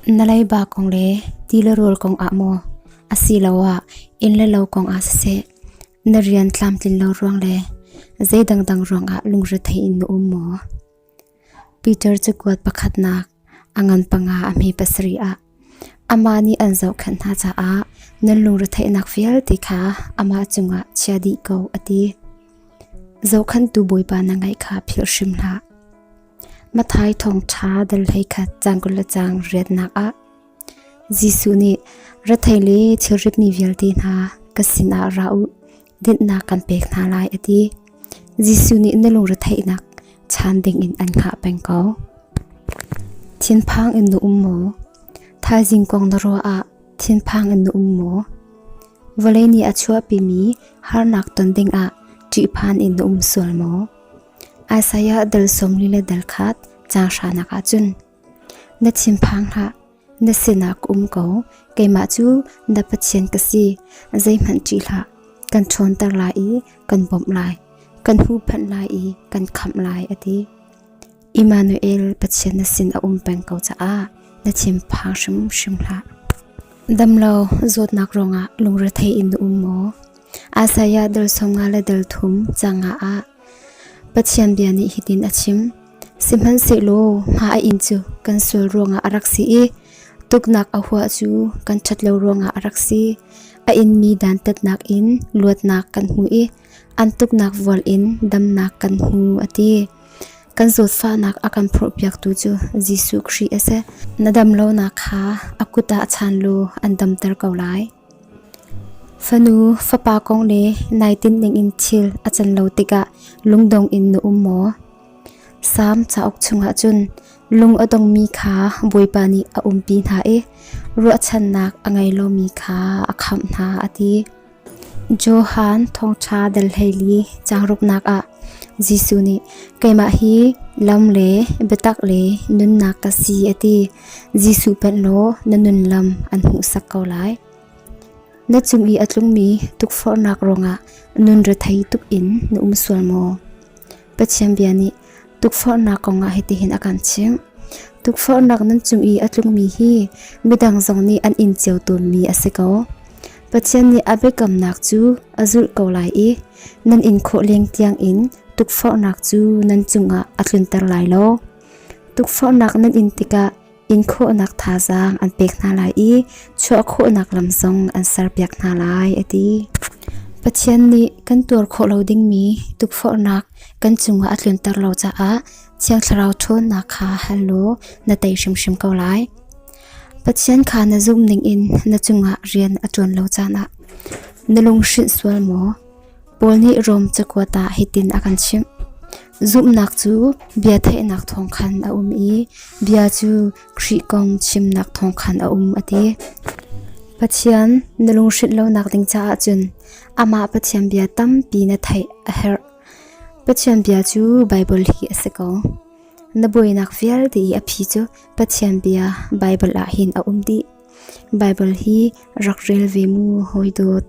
Na leiba kong le ti le rawl kong ah maw, asiloah inn le lo kong ah siseh, na rian tlamtlin lo ruang le zei dangdang ruangah lungrethei in na um maw? Peter cakuat pakhatnak a ngan panga a hme pasarih ah amah nih an zohkhenh hna caah nan lungretheihnak vialte kha amah cungah chia dih ko a ti. Zohkhenhtu Bawipa na ngaih kha philh hrim hlah. Matthai thawngṭha dal 21 caang 20 le caang riatnak ah Jesuh nih rethei le thilritmi vialte hna ka sinah ra u, dinhnak kan pek hna lai a ti. Jesuh nih na lungretheihnak chan dingin an hngah peng ko. Thinphang in na um maw? Thaizing kong na ruah ah thinphang in na um maw? Vawlei nih a chuahpimi harnak ton dingah ṭihphan in na um sual maw? Isaiah dal 40 le dal khat caang hranak ah cun Na thinphang hlah, na sinah ka um ko, keimah cu na Pathian ka si, zeihmanh ṭih hlah, kan ṭhawnter lai i kan bawmh lai, kan huhphenh lai i kan khamh lai, a ti. Immanuel Pathian na sin a um peng ko caah na thinphang hrimhrim hlah. Damlo zawtnak ruangah lungrethei in na um maw? Isaiah dal 50 le dal thum caang ah Pathian bia nih hitin a chim. Sihmanhsehlaw hma a inn cu kan sual ruangah a rak si i tuknak a huah cu kan ṭhat lo ruangah a rak si. A inmi dantatnak in luatnak kan hmu i an tuknak vual in damnak kan hmu a ti. Kan zawtfahnak a kan phorhpiaktu cu Jesuh Khrih a si. Na dam lonak kha a kut ah chaan law an damter ko lai. Fanu, fapa kong le nai tinh ningin thil a can lo tikah lungdong in na um maw? Salm cauk chungah cun lung a dongmi kha Bawipa nih a umpi hna i ruahchannak a ngei lomi kha a khamh hna a ti. Johan Thawngṭha dal 14 caang ruknak ah Jesuh nih keimah hi lam le biatak le nunnak ka si a ti. Jesuh panh law na nun lam an hmuhsak ko lai. Na cung i a tlungmi tukforhnak ruangah nun rethei tuk in na um sual maw? Pathian bia nih tukforhnak kongah hitihin a kan chimh. Tukforhnak nan cung i a tlungmi hi midang zong nih an in cio tawnmi a si ko. Pathian nih a biakamnak cu a zulh ko lai i nan in khawh leng tiangin tukforhnak cu nan cungah a tlunter lai lo. Tukforhnak nan in tikah in khawhnak thazaang an pek hna lai i chuah khawhnak lam zong an serpiak hna lai a ti. Pathian nih kan tuar khawh lo dingmi tukforhnak kan cungah a tlunter lo caah Thiang Thlarau ṭhawnnak kha hal law na tei hrimhrim ko lai. Pathian kha na zumh ningin na cungah rian a ṭuan lo caan ah na lunghrinh sual maw? Paul nih Rom cakuat ah hitin a kan chimh. Zumhnak cu bia theihnak thawng khan a um i bia cu Khrih kong chimnak thawng khan a um a ti. Pathian na lunghrinh lonak ding caah cun amah Pathian bia tampi na theih a herh. Pathian bia cu Baibal hi a si ko. Na buainak vialte i a phi cu Pathian bia Baibal ah hin a um dih. Baibal hi rak rel ve mu hawi dawt.